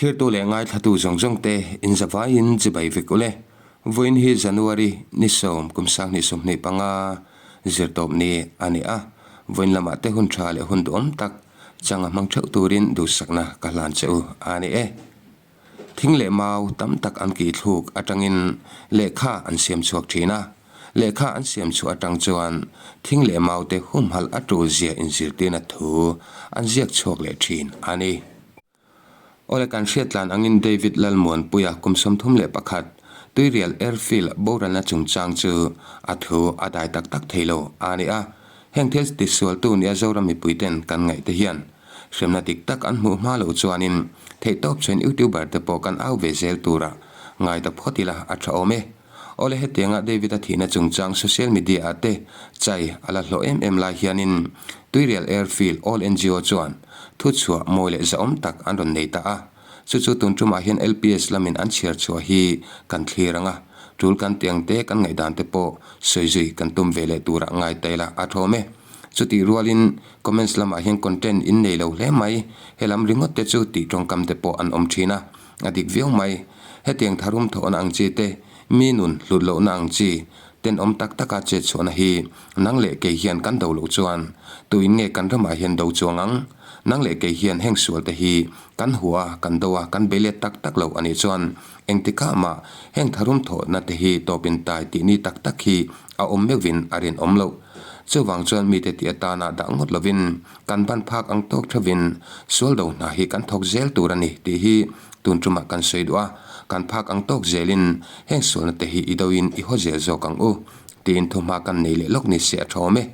Thlirtu leh ngaithlatu zawng zawng te in zavaiin chibai vek ule. Vawiin hi January ni sawm kum sanghnih 25 zirtawp ni a ni a. Vawiin lamah te hun tha leh hun duhawm tak changa hmang theuh turin duhsakna ka hlan che u a ni e. Thing leh mau tam tak an kih thluk atangin lehkha an siam chhuak thin a. Lehkha an siam chhuah atang chuan thing leh mau te humhalh a tul zia inzirtirna thu an ziak chhuak leh thin a ni. Awle kan hriat tlan angin David Lalmuanpuia kum 31 Tuirial Airfield boralna chungchang chu a thu a dai tak tak thei lo a ni a. Heng thil tisualtu nia Zoram mipuiten kan ngaih te hian hremna dik tak an hmuh hma loh chuanin theihtawp chuan YouTuber te pawh kan au ve zel tura ngai ta phawt ila a tha awm e. Awle hetianga David-a thihna chungchang social media ah te chai a la hlawh em em lai hianin Tuirial Airfield All ngo chuan thuchhuah mawi leh zahawm tak an rawn nei ta a. Chu chu tun tumah hian LPS lamin an chhiar chhuah hi kan thlir ang a, tul kan tih ang te kan ngaihdan te pawh sawi zui kan tum ve leh turah ngai ta ila a thawm e. Chutih rualin comments lamah hian content in nei lo hle mai, helam ringawt te chu tih tawngkam te pawh an awm thin a. A dik viau mai. Hetiang tharum thawhna ang chi te, mi nun hlut lohna ang chi, tenawm tak taka chet chhuahna hi nang leh kei hian kan do loh chuan tuin nge kan ramah hian do chuang ang? Nang leh kei hian heng sual te hi kan hua a, kan do a, kan bei let tak tak lo a nih chuan engtikah mah heng tharum thawhna te hi tawpin tai tih ni tak tak hi a awm meuhvin a rinawm loh. Chuvang chuan mite tih atana dah ngawt lovin Kan ban phak ang tawk theuhin sual do hna hi kan thawk zel tur a ni tih hi tun tumah kan sawi duh a, kan phak ang tawk zelin heng sualna te hi i doin i haw zel zawk ang u tiin thuhma kan nei leh lawk ni se a thawm e.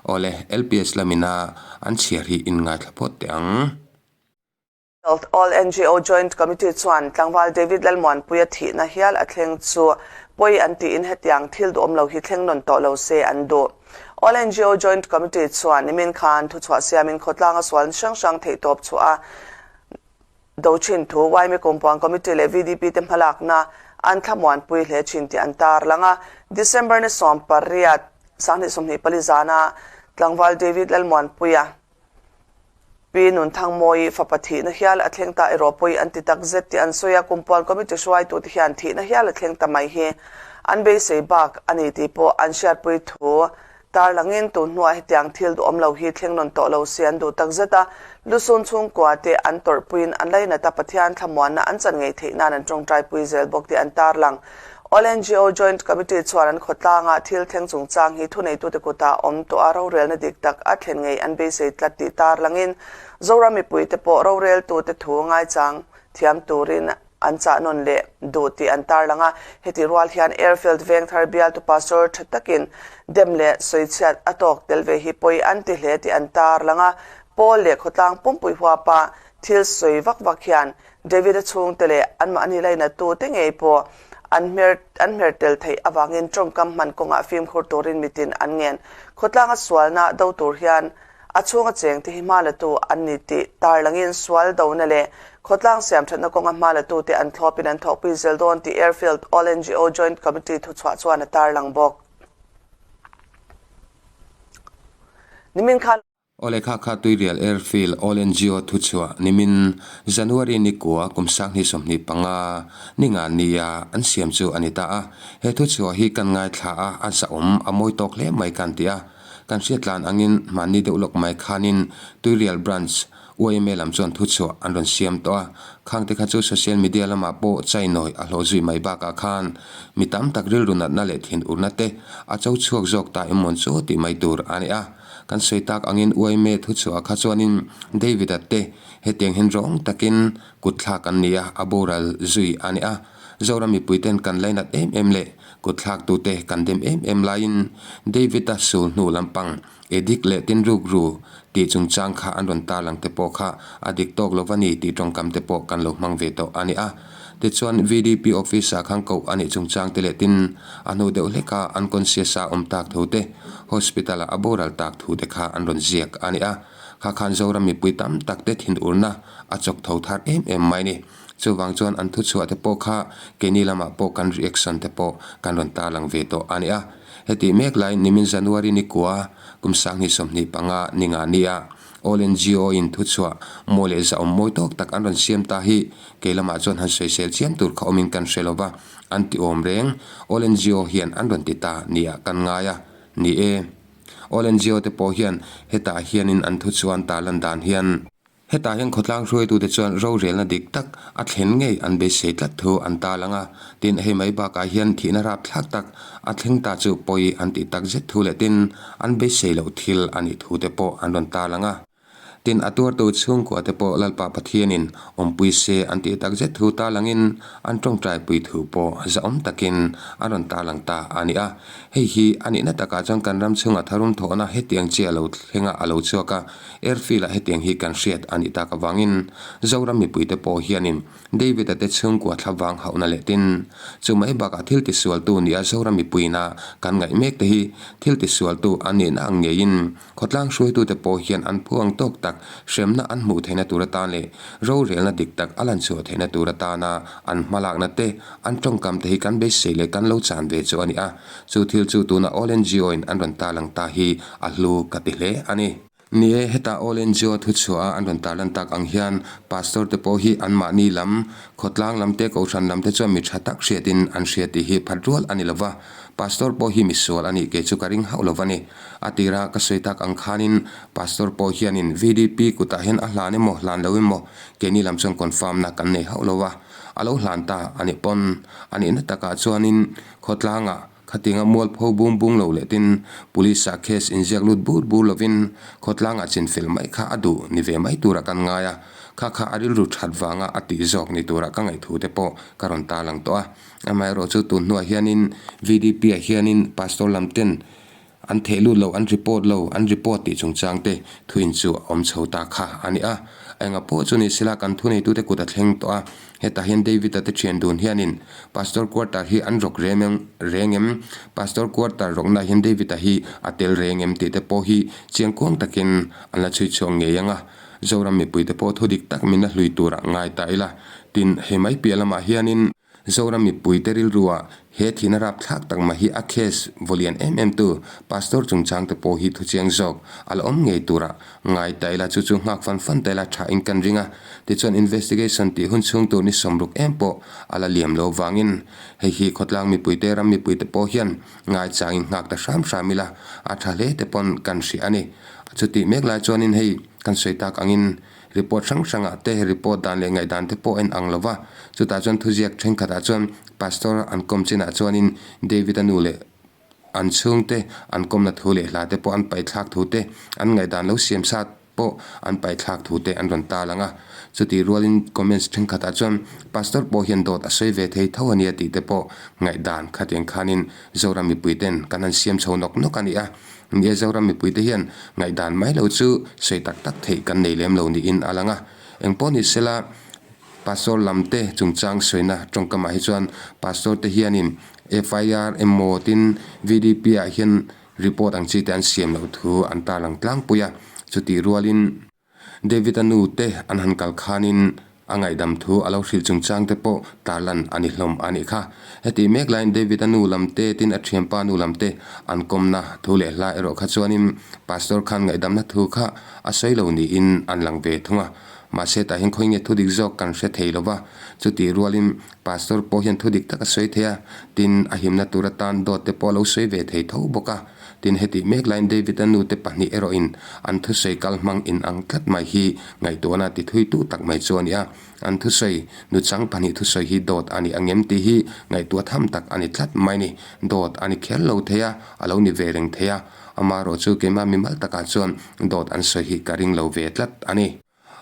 Awle, LPS lamina an chhiar hi in ngaithla phawt teh ang. All ngo Joint Committee chuan tlangval David Lalmuanpuia thihna hial a thleng chu pawi an tiin hetiang thil duhawm lo hi thleng nawn tawh lo se an duh. All ngo Joint Committee chuan nimin khan thuchhuah siamin khawtlanga sual hrang hrang theihtawp chhuah a do thin thu YMA Kumpuan Committee leh VDP te hmalakna an thlamuanpui hle thin tih an tarlang a. December ni 18, 2024 zana tlangval David Lalmuanpuia Pi Nunthangmawii fapa thihna hial a thleng ta erawh pawi an ti tak zet tih an sawi a, Kumpuan Committee hruaitute hian thihna hial a thleng ta mai hi an beisei bak a ni tih pawh an hriatpui thu tarlangin tun hnuah hetiang thil duhawm lo hi thleng nawn tawh lo se an duh tak zet a, lusun chhungkua te an tawrhpuiin an lainat a, Pathian thlamuanna an chan ngei theih nan an tawngtaipui zel bawk tih an tarlang. All ngo Joint Committee chuan an khawtlanga thil thleng chungchang hi thuneitute kutah awm tawh a rorelna dik tak a thlen ngei an beisei tlat tih tarlangin Zoram mipuite pawh roreltute thu ngaichang thiam turin an chah nawn leh duh tih an tarlang a. Hetih rual hian Airfield Vengthar bialtu Pastor tha takin dem leh sawichhiat a tawk tel ve hi pawi an ti hle tih an tarlang a. Pawl leh khawtlang pumpui huapa thil sawi vak vak hian David-a chhungte leh anmahni lainatute ngei pawh an hmer an hmer tel theih avangin tawngkam hman kawngah fimkhur turin mitin an ngen. Khawtlanga sualna do tur hian a chhunga chengte hi hma latu an ni tih tarlangin sual dona leh khawtlang siamthatna kawnga hma latute an thlawpin an thawhpui zel dawn tih Airfield All ngo Joint Committee thuchhuah chuan a tarlang bawk. Nimin khan. Awle kha kha Tuirial Airfield All ngo thuchhuah nimin January ni kua kum 2025 ni nga nia an siam chu a ni ta a. He thuchhuah hi kan ngaithla a, a zahawm a mawi tawk hle mai kan ti a. Kan hriatlan angin hmanni deuh lawk mai khanin Tuirial Branch yma lam chuan thuchhuah an rawn siam tawh a. Khangte kha chu social media lamah pawh chainawi a hlawh zui mai bakah khan mi tam tak rilru natna leh thinurna te a cho chhuak zawk ta emawn chu tih mai tur a ni a. Kan sawi tak angin Uaime thuchhuah kha chuanin David-a te hetiang hian rawng takin kut thlak an ni a, a boral zui a ni a. Zoram mipuiten kan lainat em em leh kut thlaktute kan dem em em laiin David-a sul hnu lampang edik leh tin ruk ru tih chungchang kha an rawn tarlang te pawh kha a dik tawk lo va ni tih tawngkam te pawh kan lo hmang ve tawh a ni a. Tichuan VDP office ah khan koh a nih chungchang te leh tin a hnu deuh hlek a unconscious a awm tak tho te hospital ah a boral tak thu te kha an rawn ziak a ni a. Kha khan Zoram mipui tam tak te thinurna a chawk tho thar em em mai ni. Chuvang chuan an thuchhuah te pawh kha keini lamah pawh kan reaction te pawh kan rawn tarlang ve tawh a ni a. Hetih mek laiin nimin January ni kua kum 2025 ni nga nia All NGO in thuchhuah mawi leh zahawm mawi tawk tak an rawn siam ta hi kei lamah chuan han sawisel chiam tur kha awmin kan hre lova, an ti awm reng. All NGO hian an rawn ti ta nia kan ngai a ni e. All NGO te pawh hian hetah hianin an thuchhuah an tarlan dan hian. Hetah hian khawtlang hruaitute chuan rorelna dik tak a thlen ngei an beisei tlat thu an tal ang a, tin hei mai bakah hian thihna rapthlak tak a thleng ta chu pawi an tih tak zet thu leh tin an beisei loh thil a nih thu te pawh an rawn tal ang a. Tin a tuartu chhungkua te pawh Lalpa Pathianin awmpui se an tih tak zet thu tal angin an tawngtaipui thu pawh zahawm takin an rawn tal ang ta a ni a. Hei hi a nihna takah chuan kan ram chhunga tharum thawhna hetiang chi a lo thleng a, a lo chhuak a, Airfield-ah hetiang hi kan hriat a nih tak avangin Zoram mipuite pawh hianin David-a te chhungkua thlavang hauhna leh tin, chu mai bakah thil tisualtu nia Zoram mipuiina kan ngaih mek te hi thil tisualtu an nihna ang ngeiin khawtlang hruaitute pawh hian an phu ang tawk tak hremna an hmuh theihna tur atan leh rorelna dik tak a lan chhuah theihna tur atana an hmalakna te an tawngkam te hi kan beisei leh kan lo chan ve chu a ni a, chu thil chu tuna All NGO-in an rawn tarlang ta hi a hlu ka ti hle a ni. Ni e, heta All NGO thuchhuah a an rawn tarlan tak ang hian Pastor te pawh hi anmahni lam, khawtlang lam te, kohhran lam te chuan mi tha tak hriatin an hria tih hi phat rual a ni lova, Pastor pawh hi misual a nih kei chu ka ring hauh lova ni. A tira ka sawi tak ang khanin Pastor pawh hianin VDP kutah hian a hlan emaw hlan lo emaw keini lam chuan confirm na kan nei hauh lova, a lo hlan ta a nih pawn a nihna takah chuanin khawtlangah Khatinga mualpho bung bung lo leh tin Police ah case inziak lut bur bur lovin khawtlangah chinfel mai kha a duh ni ve mai turah kan ngai a, kha kha a rilru that vanga a tih zawk ni turah ka ngaihthu te pawh ka rawn tarlang tawh a. Amaherawh chu tun hnuah hianin VDP ah hianin Pastor lam ten an theh lut lo, an report lo, an report tih chungchang te thuin chu a awm chho ta kha a ni a. Enga pawh chu ni sela kan thuneitute kut a thleng tawh a. Hetah hian David-a te thian dun hianin Pastor quarter hi an rawk rem em reng em? Pastor quarter rawknaah hian David-a hi a tel reng em tih te pawh hi chiangkuang takin an la chhui chhuak ngei ang a. Zoram mipuite pawh thu dik tak min la hlui turah ngai ta ila. Tin, hei mai piah lamah hianin Zoram mipuite rilruah he thihna rapthlak tak mah hi a case vawlian em em tu Pastor chungchang te pawh hi thuchiang zawk a la awm ngei turah Ngai ta ila chu chu nghak fan fan ta ila tha in kan ring a, tichuan investigation tih hun chhung tur ni 60 em pawh a la liam lo vangin hei hi khawtlang mipuite ram mipuite pawh hian ngai changin nghak ta hram hram ila a tha hle te pawn kan hria a ni. Chutih mek lai chuanin hei kan sawi tak angin report hrang hrangah te report dan leh ngaihdan te pawh en ang lova, chutah chuan thuziak thenkhatah chuan pastor an kawm chinah chuanin David-a nu leh An chhungte, an kawmna thu leh hla te pawh an paihthlak thu te, an ngaihdan lo siam sat pawh an paihthlak thu te an rawn tal ang a. Chutih rualin comments thenkhatah chuan Pastor pawh hian dawt a sawi ve thei tho a nia tih te pawh ngaihdan khatiang khanin Zoram mipuiten kan han siam chho nawk nawk a ni a. Ni e, Zoram mipuite hian ngaihdan mai lo chu sawi tak tak theih kan nei lem lo niin a lang a. Engpawh ni sela, Pastor lam te chungchang sawina tawngkamah hi chuan Pastor te hianin FIR emaw tin VDP ah hian report ang chi te an siam loh thu an tarlang tlangpui a, chutih rualin David-a nu te an han kal khanin a ngaihdam thu a lo hrilh chungchang te pawh tarlan a ni hlawm a nih kha. Hetih mek laiin David-a nu lam te tin a thianpa nu lam te an kawmna thu leh hla erawh kha chuanin Pastor khan ngaihdamna thu kha a sawi lo niin an lang ve thung a. Mahse tah hian khawi nge thudik zawk kan hre thei lo va, chutih rualin Pastor pawh hian thudik tak a sawi thei a, tin a himna tur atan dawt te pawh a lo sawi ve thei tho bawk a. Tin hetih mek laiin David-a nu te pahnih erawhin an thusawi kal hmang in ang tlat mai hi ngaihtuahna ti thui tu tak mai chu a ni a. An thusawi, nuchang pahnih thusawi hi dawt a ni ang em tih hi ngaihtuah tham tak a ni tlat mai ni. Dawt a ni kher lo thei a, a lo ni ve reng thei a. Amaherawh chu keimah mimal takah chuan dawt an sawi hi ka ring lo ve tlat a ni.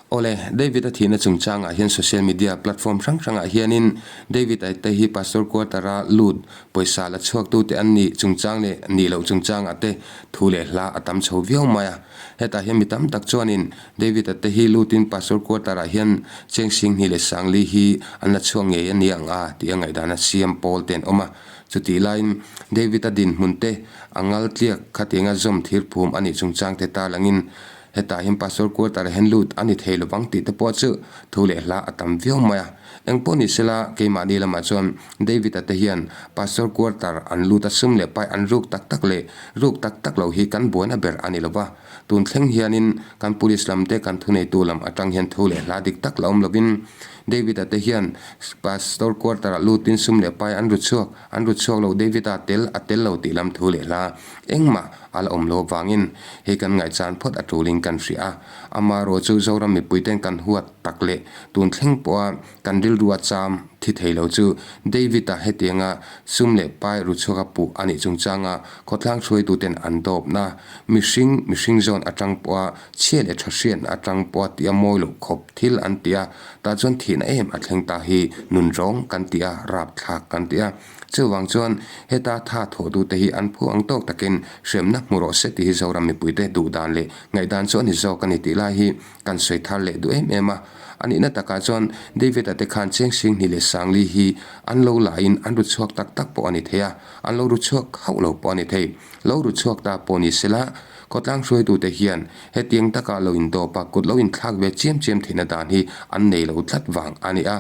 Awle, David-a thihna chungchangah hian social media platform hrang hrangah hianin David-a te hi Pastor quarter-a lut pawisa la chhuaktute an nih chungchang leh nih loh chungchangah te thu leh hla a tam chho viau mai a. Hetah hian mi tam tak chuanin David-a te hi lutin Pastor quarter-ah hian cheng 20 leh 40 hi an la chhuak ngei a ni ang a tih a ngaihdan a siam pawl te an awm a. Chutih laiin David-a dinhmun te a ngal tliak khatianga zawm thir phum a nih chungchang te tarlangin hetah hian Pastor quarter-a hian lut a ni thei lovang tih te pawh chu thu leh hla a tam viau mai a. Engpawh ni sela, keimahni lamah chuan David-a te hian Pastor quarter an lut a sum leh pai an ruk tak tak leh ruk tak tak lo hi kan buaina ber a ni lo va. Tun thleng hianin kan police lam te kan thuneitu lam atang hian thu leh hla dik tak la awm lovin David-a te hian Pastor quarter-ah lutin sum leh pai an ru chhuak an ru chhuak lo David-a tel a tel lo tih lam thu leh hla engmah a la awm lo avangin hei kan ngaihchan phawt a tulin kan hria a. Amaherawh chu Zoram mipuiten kan huat tak leh tun thleng pawha kan rilrua cham thi thei lo chu David-a hetianga sum leh pai ru chhuaka puh a nih chungchanga khawtlang hruaituten an dawpna mihring mihring zawn atang pawha chhia leh tha hriatna atang pawha tia mawi loh khawp thil an ti a, tah chuan thihna em a thleng ta hi nunrawng kan ti a, rapthlak kan ti a. Chuvang chuan heta tha thawhtute hi an phu ang tawk takin hremna hmu rawh se tih hi Zoram mipuite duhdan leh ngaihdan chu a ni zawk a ni tih lai hi kan sawi thar leh duh em em a. A nihna takah chuan David-a te khan cheng sing hnih leh sangli hi an lo lahin an ru chhuak tak tak pawh a ni thei a, an lo ru chhuak hauh lo pawh a ni thei. Lo ru chhuak ta pawh ni sela, khawtlang hruaitute hian hetiang taka lo indawp a, kut lo inthlak ve chiam chiam theihna dan hi an nei lo tlat vang a ni a.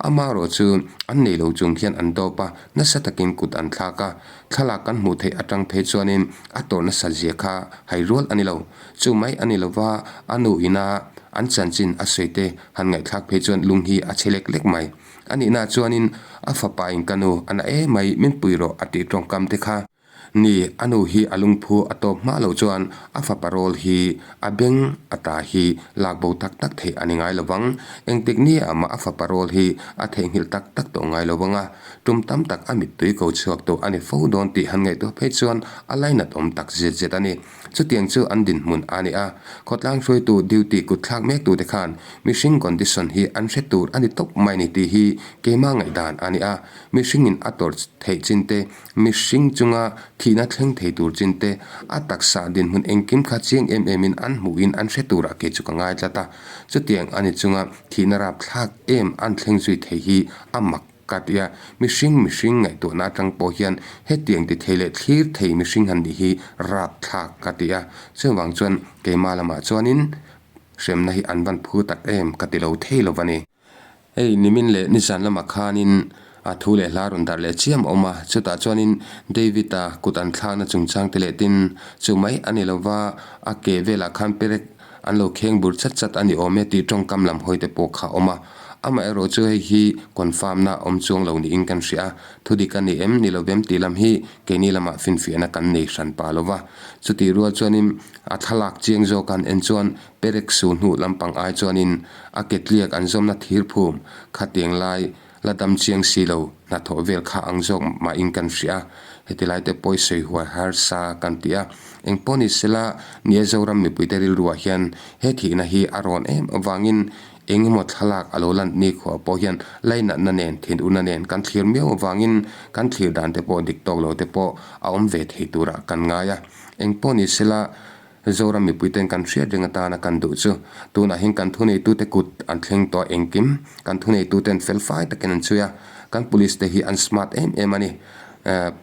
Amaherawh chu an nei lo chung hian an dawp a, nasa takin kut an thlak a. Thlalak kan hmuh theih atang phei chuanin a tawrh nasa zia kha hai rual a ni lo. Chu mai a ni lova, a nu ina an chanchin a sawi te han ngaihthlak phei chuan lung hi a che lek lek mai. A nihna chuanin a fapa in ka nu a na em mai min pui rawh a tih tawngkam te kha. Ni, a nu hi a lungphu a tawp hma loh chuan a fapa rawl hi a beng a ta hi lak bo tak tak theih a ni ngai lo vang. Engtik ni ah mah a fapa rawl hi a theihnghilh tak tak tawh ngai lo vang a, tum tam tak a mittui ko chhuak tawh a ni fo dawn tih han ngaihtuah phei chuan a lainat awm tak zet zet a ni. Chutiang chu an dinhmun a ni a, khawtlang hruaitu duty kut thlak mek tute khan mihring condition hi an hre tur a ni tawp mai ni tih hi keimah ngaihdan a ni a, mihringin a tawrh theih chin te, mihring chunga thihna thleng thei tur chin te, a taksa dinhmun engkim kha chiang em emin an hmuhin an hre turah kei chu ka ngai tlat a, chutiang a ni chunga thihna rapthlak em an thleng zui thei hi a mak. Ka ti a, mihring mihring ngaihtuahna atang pawh hian hetiang ti thei leh thlir thei mihring han nih hi rapthlak ka ti a, chuvang chuan keimah lamah chuanin hremna hi an van phu tak em ka ti lo thei lo va ni. Hei nimin leh nizan lamah khanin a thu leh hla rawn darh leh chiam a awm a, chutah chuanin David-a kut an thlakna chungchang te leh tin chu mai a ni lova a ke velah khan perek An lo kheng bur chat chat a ni awm e tih tawngkam lam hawi te pawh kha a awm a. Amaherawh chu hei hi confirm na awm chuang lo niin kan hria a, thudik a ni em ni lo vem tih lam hi keini lamah finfiahna kan nei hran pah lo va. Chutih rual chuanin a thlalak chiang zawk an en chuan perek su hnuh lampang ai chuanin a ke tliak an zawmna thir phum khatiang lai La dam chiang si lo, hnathawh vel kha ang zawk mahin kan hria a, heti lai te pawi sawi huai harsa kan ti a. Engpawh ni sela, nia Zoram mipuite rilruah hian he thihna hi a rawn em avangin eng emaw thlalak a lo lan ni khuah pawh hian lainatna nen, thinurna nen kan thlir miau avangin kan thlir dan te pawh dik tawk lo te pawh a awm ve thei turah kan ngai a. Engpawh ni sela, Zoram mipuiten kan hriat reng atana kan duh chu tunah hian kan thuneitute kut an thleng tawh a engkim kan thuneituten felfai takin an chhui a, kan police te hi an smart em em a ni.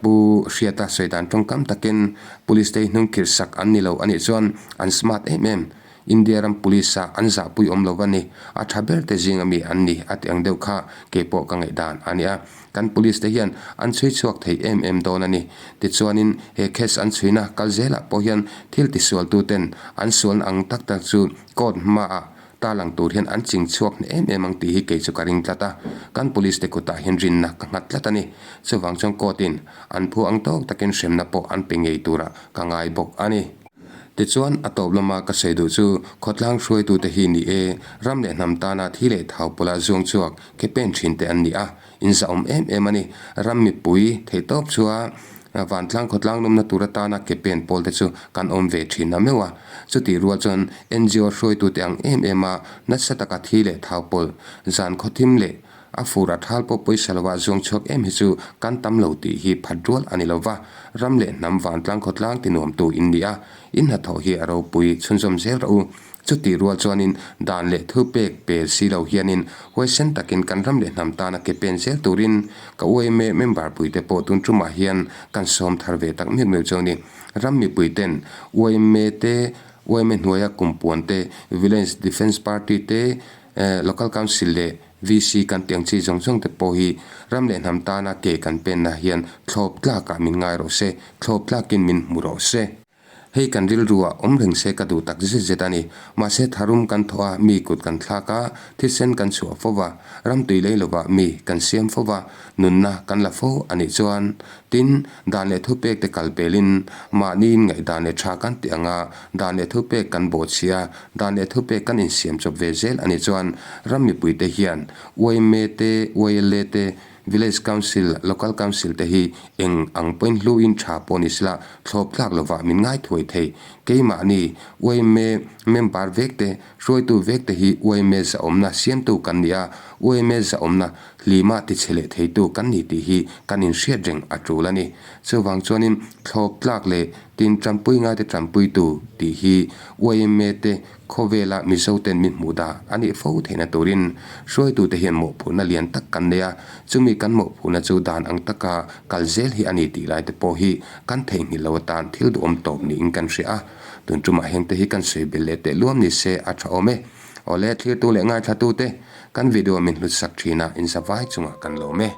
Pu Hriata sawi dan tawngkam takin police te hi hnungkhirh sak an ni lo a nih chuan an smart em em. India ram police ah an zahpui awm lo va ni, a tha ber te zinga mi an ni a tih ang deuh kha keipawh ka ngaihdan a ni a. Kan police te hian an chhui chhuak thei em em dawn a ni. Tichuanin he case an chhuina kal zelah pawh hian thil tisual tuten an sualna ang tak tak chu court hmaah tarlang tur hian an ching chhuak hneh em em ang tih hi kei chu ka ring tlat a. Kan police te kutah hian rinna ka nghat tlat a ni. Chuvang chuan court in an phu ang tawk takin hremna pawh an pe ngei turah ka ngai bawk a ni. Tichuan, a tawp lama ka sawi duh chu khawtlang hruaitute hi ni e, ram leh hnam tana thi leh thau pawla zuang chhuak ke pen thin te an ni a, inzahawm em em a ni. Ram mipui theihtawp chua vantlang khawtlang nawmna tur atana ke pen pawl te chu kan awm ve thin a meuh a. Chutih rual chuan ngo hruaitute ang em em a nasa taka thi leh thau pawl zan khawthim leh A fur a thal pawh pawisa lova zuang chhuak em hi chu kan tam lo tih hi phat rual a ni lova, ram leh hnam vantlang khawtlang ti nuamtu in ni a, in hnathawh hi a ropui chhunzawm zel rawh u. Chutih rual chuanin dan leh thu pek pel si lo hianin huaisen takin kan ram leh hnam tana ke pen zel turin ka UMA member puite pawh tun tumah hian kan sawm thar ve tak miau miau chu a ni. Ram mipuiten UMA te, UMA hnuaia kumpuan te, Village Defence Party te, Local Council leh. VC kan tih ang chi zawng zawng te pawh hi ram leh hnam tana ke kan penna hian thlawp tlakah min ngai rawh se, thlawp tlakin min hmu rawh se. Hei kan rilru ah awm reng se ka duh tak zet zet a ni. Mahse tharum kan thawh a, mi kut kan thlak a, thisen kan chhuah fo va, ram tui lei lovah mi kan siam fo va, nunna kan la fo a nih chuan tin, dan leh thupek te kal pelin mahniin ngaihdan leh tha kan tih anga dan leh thupek kan bawhchhia, dan leh thupek kan insiam chawp ve zel a nih chuan ram mipuite hian yma te, YLA te, Village Council, Local Council te hi eng ang pawhin hluin tha pawh ni sela thlawp tlak lovah min ngai thuai thei. Keimahni yma member vek te, hruaitu vek te hi yma zahawmna siamtu kan ni a, yma zahawmna hlima tichhe leh theitu kan ni tih hi kan inhriat reng a tul a ni. Chuvang chuanin thlawp tlak leh tin tanpui ngaite tanpuitu tih hi yma te Khawvela Mizoten min hmuh dah a nih fo theihna turin hruaitute hian mawhphurhna lian tak kan nei a, chumi kan mawhphurhna chu dan ang taka kal zel hi a ni tih laite pawh hi kan theihnghilh lo atan thil duhawm tawp niin kan hria a, tun tumah hengte hi kan sawi belh leh teh luam ni se a tha awm e. Awle, thlirtu leh ngaithlatute, kan video min hlutsak thin a, inzavai chungah kan lawm e.